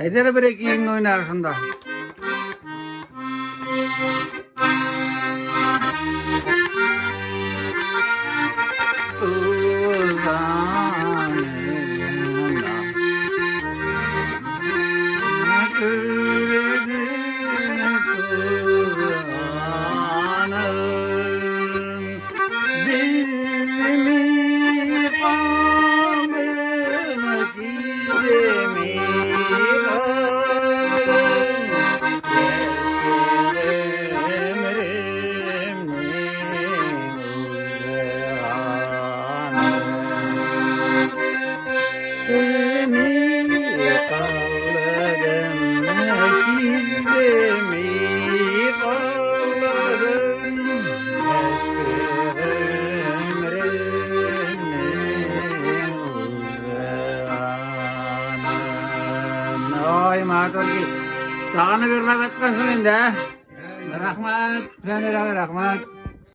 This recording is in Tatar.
Әйдә бер ике еңне уйнар шунда. Ой, матур Тагын берләп әйткәнсең инде, ә? Рәхмәт, Фәнир абый, рәхмәт.